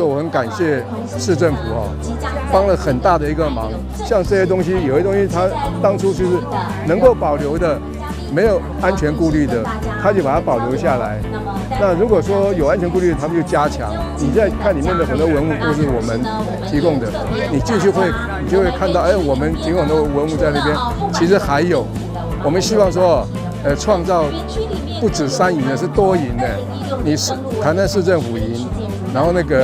说我很感谢市政府哦，幫了很大的一個忙。像這些東西，有些東西它當初就是能夠保留的，沒有安全顧慮的，他就把它保留下來。那如果說有安全顧慮，他們就加強。你在看裡面的很多文物都是我們提供的，你進去會，你就會看到，哎，我們提供很多文物在那邊。其實還有，我們希望說，創造不止三贏的，是多贏的。你是台南市政府贏，然後那個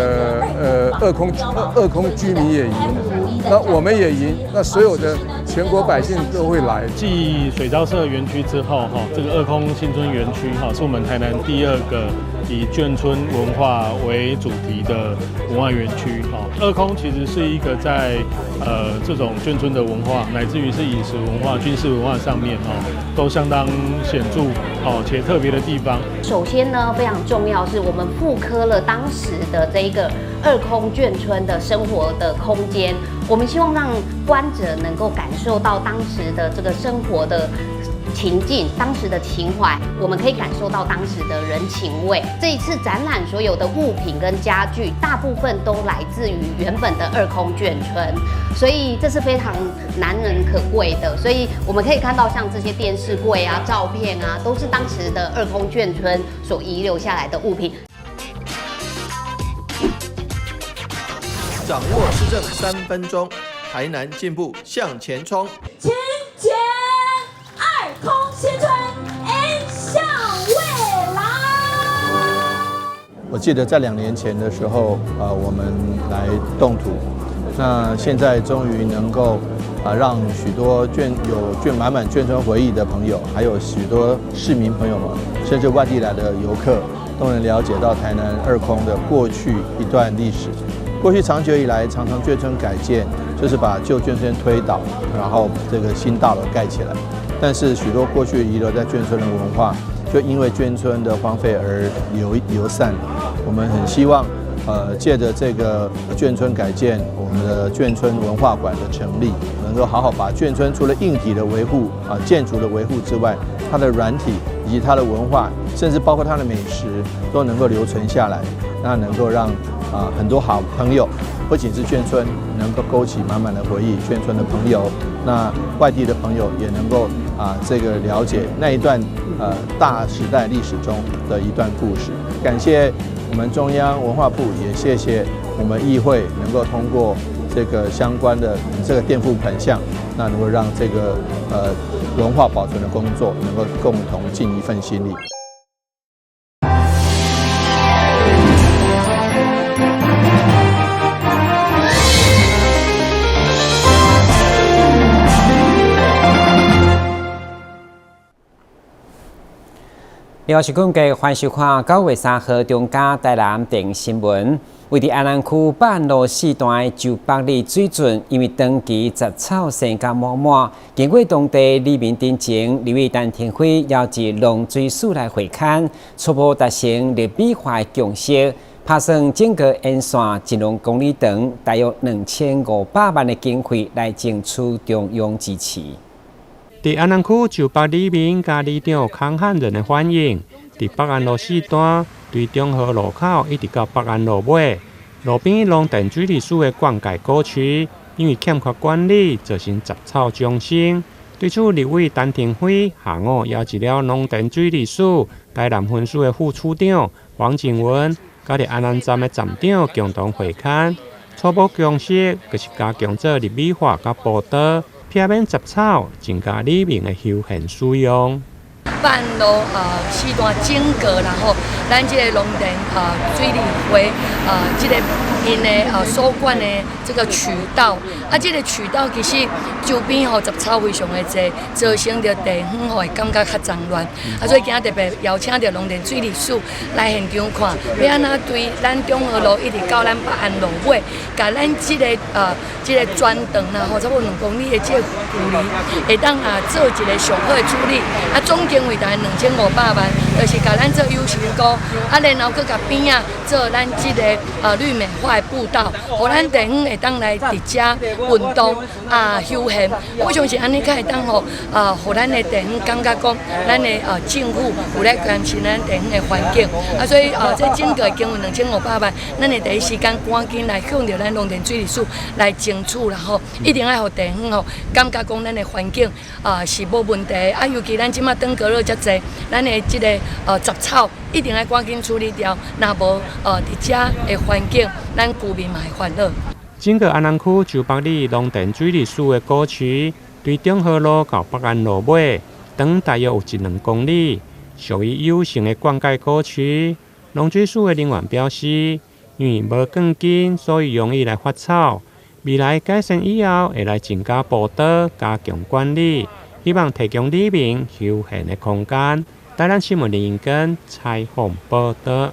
二空居民也贏，那我們也贏，那所有的全國百姓都會來。繼水交社園區之後，哈，這個二空新村園區，哈，是我們台南第二個以眷村文化為主題的文化園區。哈，二空其實是一個在這種眷村的文化，乃至於是飲食文化、軍事文化上面，哈，都相當顯著，哦且特別的地方。首先呢，非常重要是我們復刻了當時的這一個二空眷村的生活的空間，我們希望讓觀者能夠感受到當時的這個生活的情境，當時的情懷，我們可以感受到當時的人情味。這一次展覽所有的物品跟家具，大部分都來自於原本的二空眷村，所以這是非常難能可貴的。所以我們可以看到，像這些電視櫃啊、照片啊，都是當時的二空眷村所遺留下來的物品。掌握市政3分鐘，台南進步向前衝。勤儉二空新村，迎向未來。我記得在2年前的時候，我們來動土，那現在終於能夠啊，讓許多眷有眷滿滿眷村回憶的朋友，還有許多市民朋友們，甚至外地來的遊客，都能了解到台南二空的過去一段歷史。過去長久以來，常常眷村改建就是把舊眷村推倒，然後這個新大樓蓋起來。但是許多過去遺留在眷村的文化，就因為眷村的荒廢而流散了。我們很希望，借着這個眷村改建，我們的眷村文化館的成立，能夠好好把眷村除了硬體的維護啊、建築的維護之外，它的軟體以及它的文化，甚至包括它的美食，都能夠留存下來。那能夠讓啊很多好朋友，不僅是眷村能夠勾起滿滿的回憶，眷村的朋友，那外地的朋友也能夠啊這個了解那一段大時代歷史中的一段故事。感謝我們中央文化部，也謝謝我們議會能夠通過這個相關的這個墊付款項，那能夠讓這個文化保存的工作能夠共同盡一份心力。另外是根據歡迎收看9月3號中嘉台南電新聞，位佇安南區北安路四段的舊北里水圳，因為長期雜草生甲滿滿，經過當地里民陳情，立委陳亭妃邀集農水署來會勘，初步達成綠美化的共識，拍算整個沿線1.2公里長，大約2500萬的經費來爭取中央支持。佇安南區舊北里民佮里長康漢仁的歡迎，佇北安路四段，對中和路口一直到北安路尾，路邊農田水利署的灌溉溝渠，因為欠缺管理，造成雜草叢生。對此，立委陳亭妃下午邀集了農田水利署台南分署的副處長黃景文，佮佇安南站的站長共同會勘，初步共識就是加強做綠美化佮步道。避免雜草增加里民的休閒使用。北安路四段整個，然後咱這個農田水利會這個𪜶的所管的這個渠道，啊，這個渠道其實周邊吼雜草非常的濟，造成著地方吼會感覺較髒亂，啊，所以今仔特別邀請著農田水利署來現場看，欲按怎對咱中和路一直到咱北安路尾，共咱這個全長啦吼，差不多2公里的這個距離，會當啊做一個上好的處理，啊，總經費大概2500萬，就是共咱做優先股。啊，然後閣共邊仔做咱這个綠美化的步道，予咱地方會當來佇遮運動啊休閒。我相信按呢較會當予啊，予咱的地方感覺講，咱的政府有咧關心咱地方的環境。啊，所以這整個經費2500萬，咱會第一時間趕緊來向著咱農田水利署來爭取啦吼，一定愛予地方吼感覺講咱的環境啊是無問題。啊，尤其咱這馬登革熱遮濟，咱的這个雜草一定愛趕緊處理掉，若無佇遮的環境，咱居民嘛會煩惱。整個安南區舊北里農田水利署的溝渠，對中和路到北安路尾，長大約有一兩公里，屬於有形的灌溉溝渠。農水署的人員表示，因為無鋼筋，所以容易來發草。未來改善以後，會來增加步道，加強管理，希望提供里民休閒的空間。台南新聞林英根採訪報道。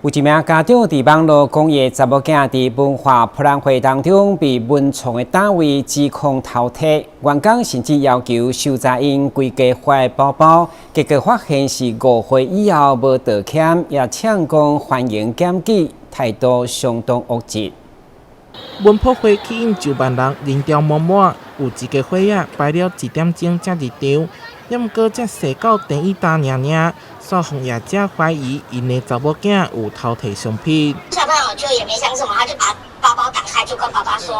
有一名家長佇網路講伊查某囝佇文化博覽會當中被文創的單位指控偷提，員工甚至要求搜查𪜶規家伙的包包，結果發現是誤會以後無道歉，也嗆講歡迎檢舉，態度相當惡質。文博會吸引上萬人人潮滿滿，有一個伙仔排了一點鐘才入場。毋過才踅到電椅搭爾爾，煞予業者懷疑𪜶的查某囝有偷提商品。小朋友就也沒想什麼，他就把包包打開，就跟爸爸說：“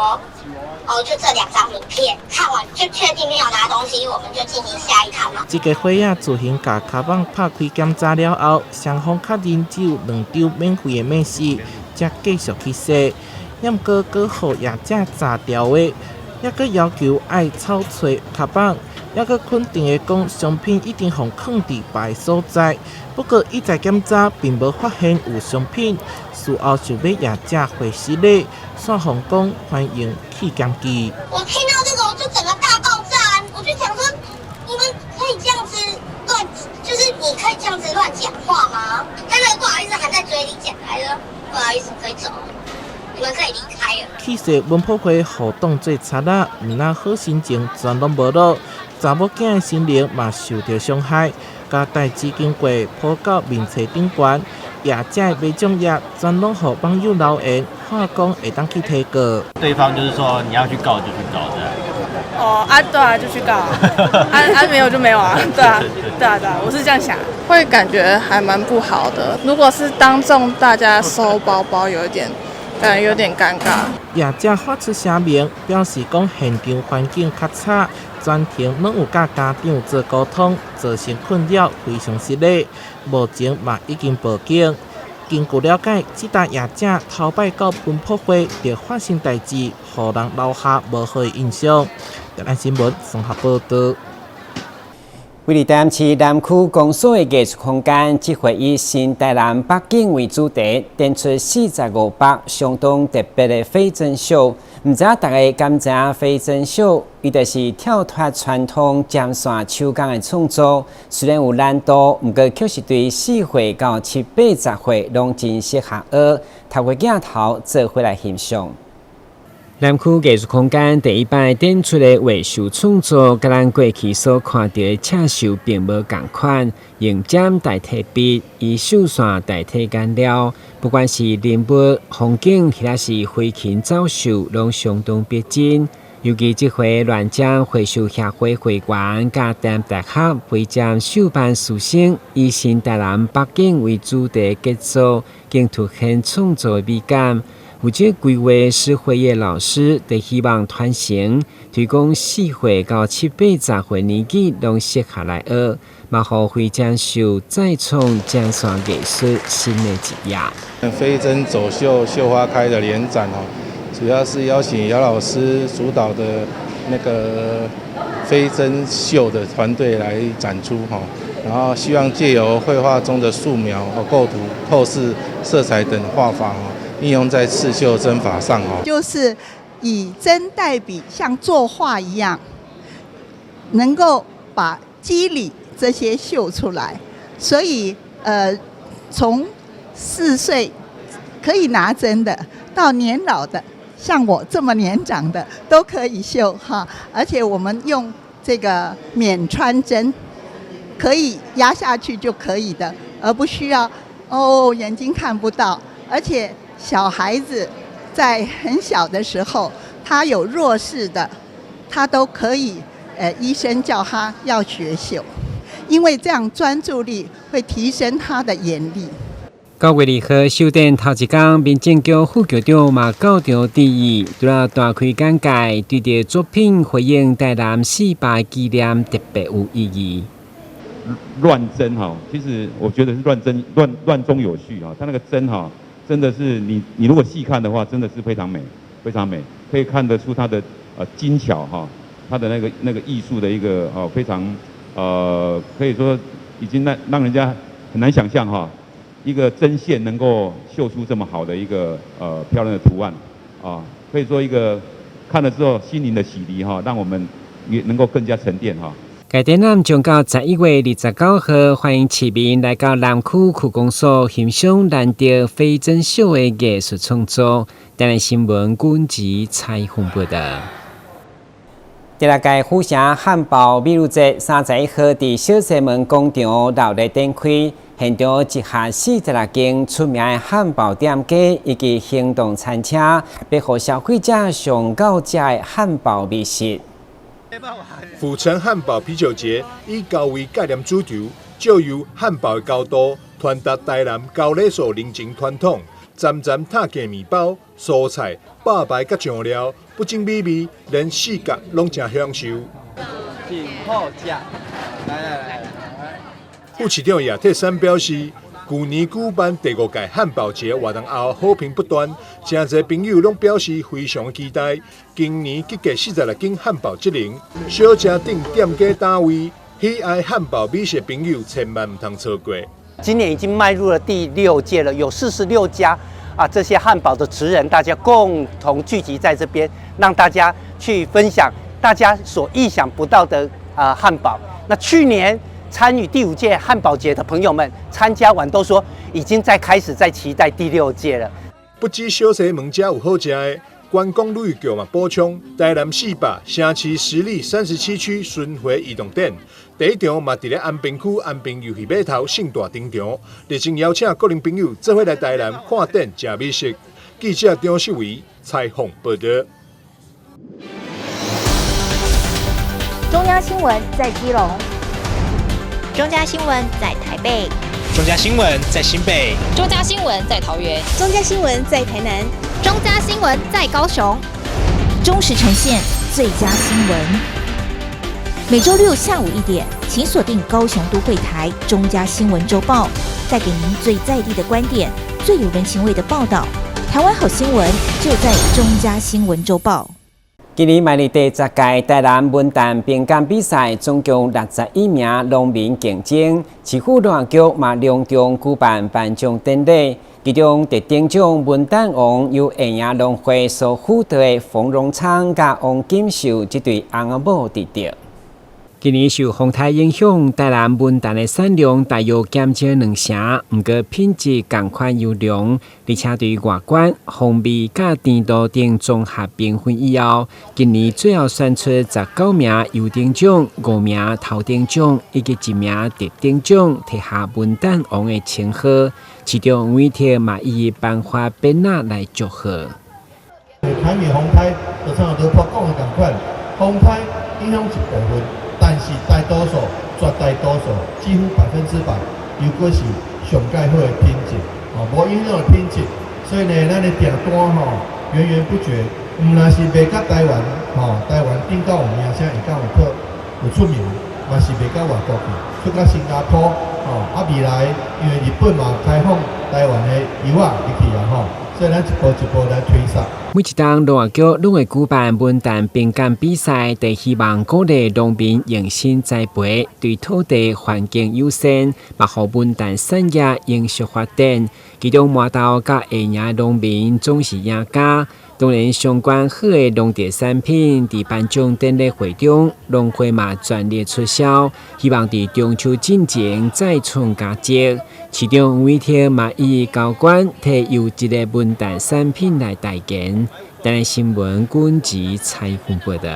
哦，就這兩張名片。”看完就確定沒有拿東西，我們就進行下一攤嘛。這個伙仔自行共跤蠓拍開檢查了後，雙方確認只有兩張免費的名刺，才繼續去踅。毋過，閣予業者查著的，猶閣要求愛搜揣跤蠓。猶閣肯定的講，商品已經予囥佇別个所在。不過，一再檢查並無發現有商品，事後想欲業者回失禮，煞予講歡迎去檢舉。我聽到這個我就整個大爆炸，我就想說，你們可以這樣子亂，就是你可以這樣子亂講話嗎？他那個不好意思含在嘴裡講，還說不好意思可以走，你們可以離開了。去踅文博會予當做賊仔，毋但好心情全攏無落。查某囝的心靈嘛受著傷害，共代誌經過鋪到面冊頂懸，業者的買獎頁全攏予網友留言，喊講會當去提告。對方就是說你要去告就去告這樣。哦啊，對啊，就去告啊，啊啊沒有就沒有啊，對啊，對啊對啊，我是這樣想。會感覺還蠻不好的，如果是當眾大家搜包包，有一點，感覺有點尷尬。業者發出聲明，表示講現場環境較差。全程攏有佮家長做溝通，造成困擾，非常失禮。目前嘛已經報警。根據了解，這單業者頭擺到文博會就發生代誌，予人留下無好的印象。台南新聞綜合報道。位佇台南市南區公所的藝術空間，這回以新台南北景為主題，展出45幅相當特別的飛針繡。毋知大家敢知影飛針繡？伊就是跳脫傳統針線手工的創作，雖然有難度，毋過卻是對4歲到七八十歲攏真適合學。透過鏡頭做伙來欣賞。南區藝術空間第一擺展出的畫繡創作，佮咱過去所看著的刺繡並無仝款，用針代替筆，以繡線代替顏料，不管是人物、風景，抑是飛禽走獸，攏相當逼真。尤其這回亂針繪繡協會會員佮台南大學飛針繡班師生，以新台南北景為主題傑作，更凸顯創作的美感。負責規劃施慧葉老師，就希望傳承推廣4歲到七八十歲年紀攏適合來學，嘛予飛針繡再創針線藝術新的一頁。飛針走繡繡花開的聯展哦，主要是邀請姚老師主導的那個飛針繡的團隊來展出哈，然後希望借由繪畫中的素描和構圖、透視、色彩等畫法哦，應用在刺繡針法上哦，就是以針代筆，像作畫一樣，能夠把肌理這些繡出來。所以，從4歲可以拿針的，到年老的，像我這麼年長的，都可以繡哈。而且我們用這個免穿針，可以壓下去就可以的，而不需要哦眼睛看不到。而且小孩子在很小的時候，他有弱視的，他都可以，醫生叫他要學繡，因為這樣專注力會提升他的眼力。9月2號首展頭一工，民政局副局長嘛到場致意，除了大開眼界，對著作品回應台南400紀念特別有意義。亂針哈，其實我覺得是亂針，亂亂中有序哈。它那個針哈，真的是你如果細看的話，真的是非常美，非常美，可以看得出它的精巧哈，它的那個藝術的一個哦非常可以說已經讓人家很難想象哈。一個針線能夠繡出這麼好的一個漂亮的圖案，啊，可以說一個看了之後心靈的洗禮哈，讓我們也能夠更加沉澱哈。該展覽將到11月29號，歡迎市民來到南區區公所欣賞難得飛針繡的藝術創作。台南新聞軍籍採訪報道。第六屆府城漢堡美食節31號佇小西門廣場熱烈展開，現場集合46間出名的漢堡店家以及行動餐車，欲予消費者上厚食的漢堡美食。府城漢堡啤酒節以高位概念主軸，借由漢堡的高度傳達台南高禮數人情傳統，層層塔雞麵包、蔬菜、肉排佮醬料，不僅美味，連視覺攏誠享受。真好食，來來來。副市長葉鐵山表示，舊年舉辦第五屆漢堡節活動後，好評不斷，誠濟朋友攏表示非常期待。今年集結46間漢堡職能、小食等店家單位，喜愛漢堡美食朋友千萬毋通錯過。今年已經邁入了第六屆了，有46家啊，這些漢堡的職人，大家共同聚集在這邊，讓大家去分享大家所意想不到的啊漢堡。那去年參與第五屆漢堡節的朋友們，參加完都說已經在開始在期待第六屆了。不止小西門遮有好食的，觀光旅遊局嘛補充，台南400城市實力37區巡迴移動展，第一場嘛佇咧安平區安平遊戲碼頭盛大登場，熱情邀請各人朋友做伙來台南看展食美食。記者張秀維採訪報道。中央新聞在基隆，中嘉新聞在台北，中嘉新聞在新北，中嘉新聞在桃園，中嘉新聞在台南，中嘉新聞在高雄，忠實呈現最佳新聞。每週六下午1點，請鎖定高雄都會台中嘉新聞週報，帶給您最在地的觀點，最有人情味的報道。台灣好新聞就在中嘉新聞週報。今年邁入第10屆台南文旦評鑑比賽，總共61名農民競爭，市府農業局嘛隆重舉辦頒獎典禮，其中特等獎文旦王由下營農會所輔導的馮榮昌佮王金秀這對翁仔某得著。今年受風颱影響，台南文旦的產量大約減少2成，毋過品質仝款優良，而且對外觀、風味佮甜度等綜合評分以後，今年最後選出19名優等獎、5名頭等獎以及1名特等獎，提下文旦王的稱號。市長委託嘛以頒發鞭仔來祝賀。台米風颱就像劉婆講的仝款，風颱影響一部分。但是大多數、絕大多數，幾乎100%，猶閣是上蓋好的品質，哦，無影響的品質。所以呢，咱的訂單吼源源不絕，毋但是賣甲台灣，吼，台灣頂較有名聲，會較有特有出名，嘛是賣甲外國去，出到新加坡，吼，啊未來因為日本嘛開放台灣的柚仔入去啊，吼，所以咱一步一步來推捒。每一冬農業局攏會舉辦文旦評鑑比賽，就希望鼓勵農民用心栽培，對土地環境友善，嘛予文旦產業永續發展。其中麻豆佮下營農民總是贏家。當然，相關好的農地產品，佇頒獎典禮會中，農會嘛全力促銷，希望佇中秋進前再創佳績。市長委託嘛以高官提優質的文旦產品來代言。台南新聞軍籍採訪報道。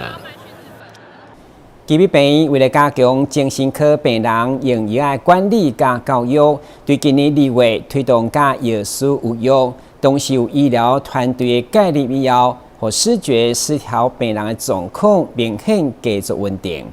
旗美病院為了加強精神科病人用藥的管理佮教育，對今年2月推動佮藥師有約，同時有醫療團隊的介入以後，予思覺失調病人的狀況明顯繼續穩定。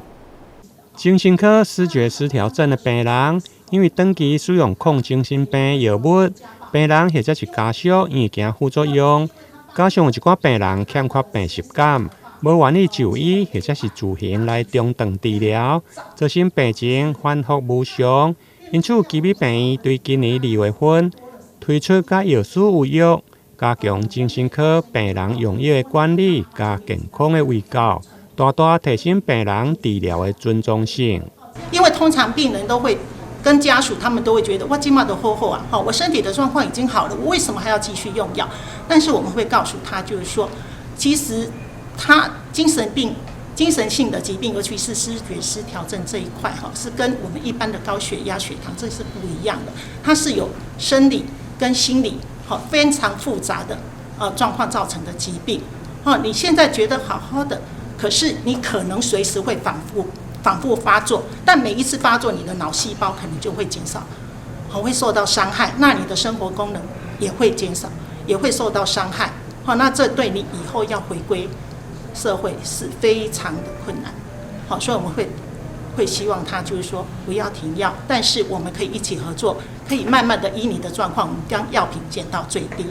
精神科思覺失調症的病人，因為長期使用抗精神病藥物，病人或者是家屬因為驚副作用，加上有一寡病人欠缺病識感，無願意就醫或者是自行來中斷治療，造成病情反覆無常。因此，旗美病院對今年2月份推出佮藥師有約，加強精神科病人用藥的管理佮健康的衛教，大大提升病人治療的遵從性。因為通常病人都會跟家屬，他們都會覺得我這馬都好好啊，好，我身體的狀況已經好了，我為什麼還要繼續用藥？但是我們會告訴他，就是說，其實他精神病、精神性的疾病，尤其是思覺失調症這一塊，哈，是跟我們一般的高血壓、血糖這是不一樣的，它是有生理跟心理，好，非常複雜的狀況造成的疾病。好，你現在覺得好好的，可是你可能隨時會反覆發作，但每一次發作，你的腦細胞可能就會減少，好，會受到傷害，那你的生活功能也會減少，也會受到傷害。好，那這對你以後要回歸社會是非常的困難。好，所以我們會希望他就是說不要停藥，但是我們可以一起合作，可以慢慢的依你的狀況，我們將藥品減到最低。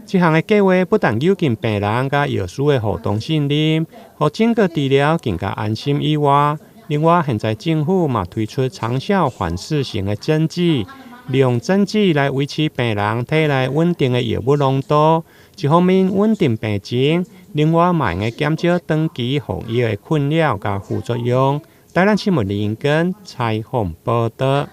這項的計劃不但有進病人佮藥師的互動信任，予整個治療更加安心以外，另外現在政府嘛推出長效緩釋型的針劑，利用針劑來維持病人體內穩定的藥物濃度，一方面穩定病情，另外嘛會減少長期服藥的困擾佮副作用。台南新聞林根採訪報道。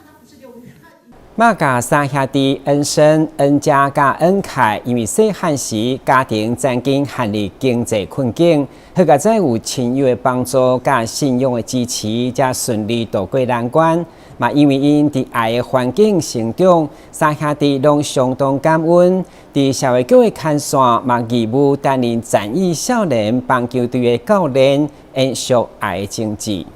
馬家三兄弟恩生、恩家佮恩凱，因為細漢時家庭曾經陷入經濟困境，好佳哉有親友的幫助佮信仰的支持，才順利渡過難關。嘛，因為𪜶佇愛的環境成長，三兄弟攏相當感恩。佇社會局的牽線，嘛義務擔任展翼少年棒球隊的教練，延續愛的種子。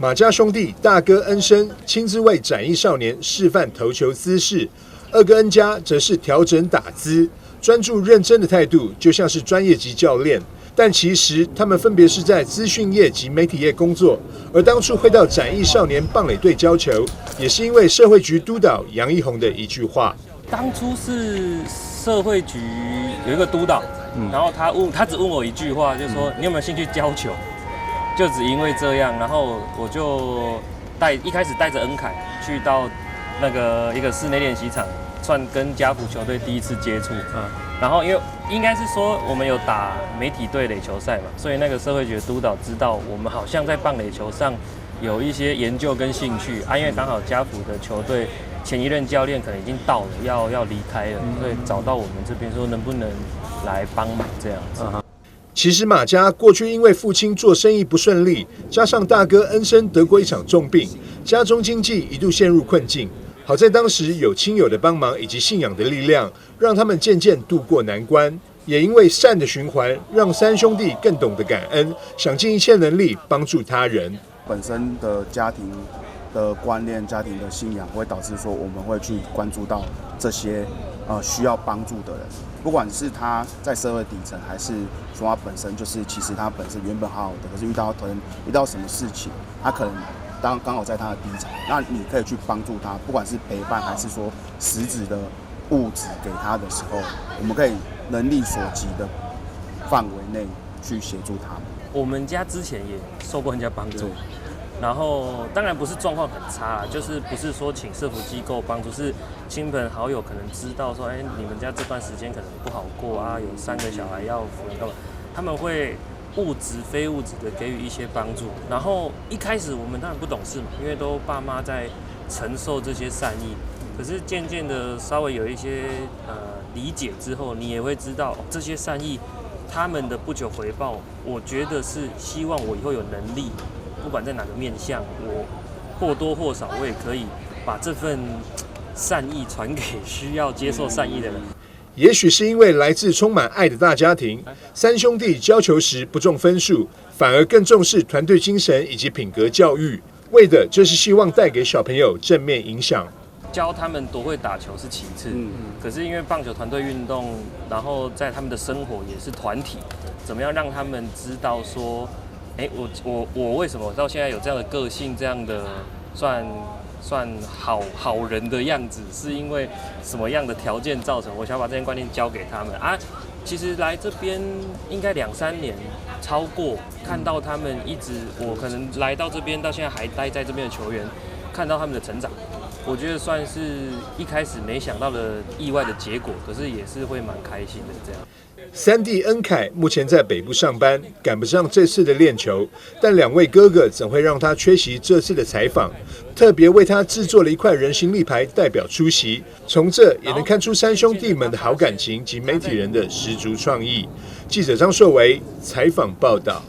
馬家兄弟大哥恩生親自為展翼少年示範投球姿勢，二哥恩家則是調整打姿，專注認真的態度，就像是專業級教練。但其實他們分別是在資訊業及媒體業工作，而當初會到展翼少年棒壘隊教球，也是因為社會局督導楊一宏的一句話。當初是社會局有一個督導，然後他只問我一句話，就是說你有沒有興趣教球？就只因為這樣，然後我就一開始帶着恩凱去到那個一個室內練習場，算跟家福球隊第一次接觸。然後因為應該是說我們有打媒體隊壘球賽嘛，所以那個社會局的督導知道我們好像在棒壘球上有一些研究跟興趣啊，因為剛好家福的球隊前一任教練可能已經到了，要離開了，所以找到我們這邊說能不能來幫忙這樣子。其實馬家過去因為父親做生意不順利，加上大哥恩生得過一場重病，家中經濟一度陷入困境。好在當時有親友的幫忙以及信仰的力量，讓他們漸漸度過難關。也因為善的循環，讓三兄弟更懂得感恩，想盡一切能力幫助他人。本身的家庭的觀念、家庭的信仰，會導致說我們會去關注到這些需要幫助的人。不管是他在社會底層，還是說他本身就是，其實他本身原本好好的，可是遇到什麼事情，他可能當剛好在他的低潮，那你可以去幫助他，不管是陪伴還是說實質的物質給他的時候，我們可以能力所及的範圍內去協助他們。我們家之前也受過人家幫助，然後當然不是狀況很差，就是不是說請社福機構幫助，是親朋好友可能知道說，哎，你們家這段時間可能不好過啊，有三個小孩要撫養幹嘛，他們會物質、非物質的給予一些幫助。然後一開始我們當然不懂事嘛，因為都爸媽在承受這些善意，可是漸漸的稍微有一些理解之後，你也會知道這些善意他們的不求回報，我覺得是希望我以後有能力，不管在哪個面向，我或多或少我也可以把這份善意傳給需要接受善意的人。也许是因为來自充滿愛的大家庭，三兄弟教球時不重分數，反而更重視團隊精神以及品格教育，為的就是希望帶給小朋友正面影響。教他們多會打球是其次，可是因為棒球團隊運動，然後在他們的生活也是團體，怎麼樣讓他們知道說，哎，我為什麼到現在有這樣的個性，這樣的算好人的樣子，是因為什麼樣的條件造成？我想把這些觀念教給他們啊。其實來這邊應該兩三年，超過看到他們一直，我可能來到這邊到現在還待在這邊的球員，看到他們的成長，我覺得算是一開始沒想到的意外的結果，可是也是會蠻開心的這樣。三弟恩凱目前在北部上班，趕不上這次的練球，但兩位哥哥怎會讓他缺席這次的採訪？特別為他製作了一塊人形立牌，代表出席。從這也能看出三兄弟們的好感情及媒體人的十足創意。記者張碩維採訪報道。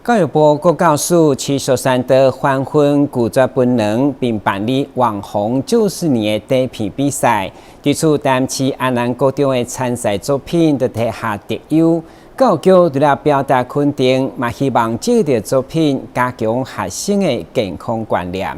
教育部國教署持續宣導反薰拒絕檳榔，並辦理網紅就是你的短片比賽。這次台南市安南國中的參賽作品就提下特優，教育局除了表達肯定，嘛希望這個作品加強學生的健康觀念。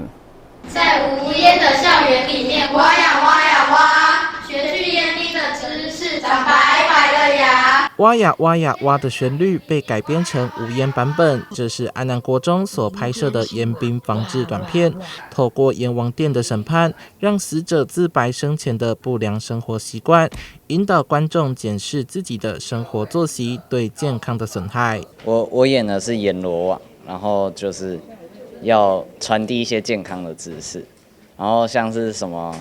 在無煙的校園裡面，挖呀挖呀挖，學去煙蒂的知識，長白白的牙。挖呀挖呀挖的旋律被改編成無煙版本，這是安南國中所拍攝的煙檳防治短片。透過閻王殿的審判，讓死者自白生前的不良生活習慣，引導觀眾檢視自己的生活作息對健康的損害。我演的是閻羅王，然後就是要傳遞一些健康的知識，然後像是什麼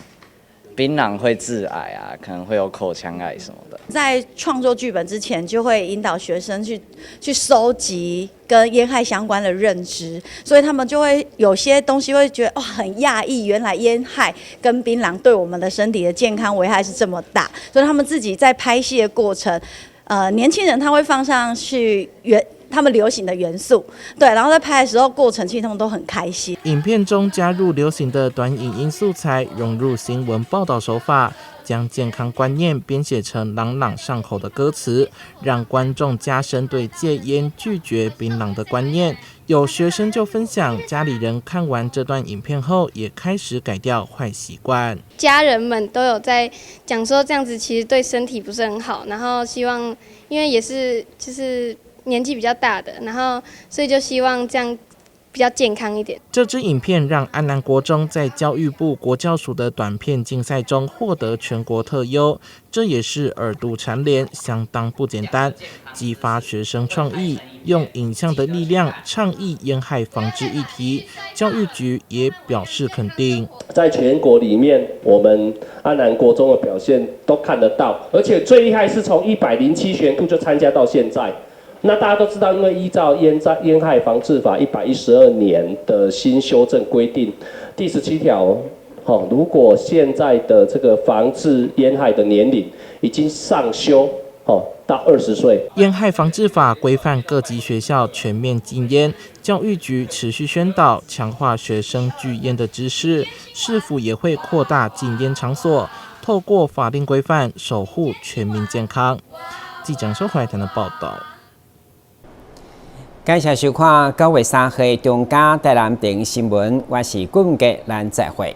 檳榔會致癌啊，可能會有口腔癌什麼的。在創作劇本之前，就會引導學生去收集跟煙害相關的認知，所以他們就會有些東西會覺得哇很訝異，原來煙害跟檳榔對我們的身體的健康危害是這麼大，所以他們自己在拍戲的過程，年輕人他會放上去他們流行的元素，對，然後在拍的時候過程，其實他們都很開心。影片中加入流行的短影音素材，融入新聞報道手法，將健康觀念編寫成朗朗上口的歌詞，讓觀眾加深對戒菸、拒絕檳榔的觀念。有學生就分享，家裡人看完這段影片後，也開始改掉壞習慣。家人們都有在講說，這樣子其實對身體不是很好，然後希望，因為也是就是年紀比較大的，然後所以就希望這樣比較健康一點。這支影片讓安南國中在教育部國教署的短片競賽中獲得全國特優，這也是二度蟬聯，相當不簡單。激發學生創意，用影像的力量倡議煙害防治議題，教育局也表示肯定。在全國裡面，我們安南國中的表現都看得到，而且最厲害是從107學年度就參加到現在。那大家都知道，因為依照煙害防治法112年的新修正規定第17條，如果現在的這個防治煙害的年齡已經上修，到20歲。煙害防治法規範各級學校全面禁煙，教育局持續宣導，強化學生拒煙的知識，市府也會擴大禁煙場所，透過法令規範守護全民健康。記者收懷台的報道。感謝收看9月3號中嘉台南電新聞，我是郭文傑，咱再會。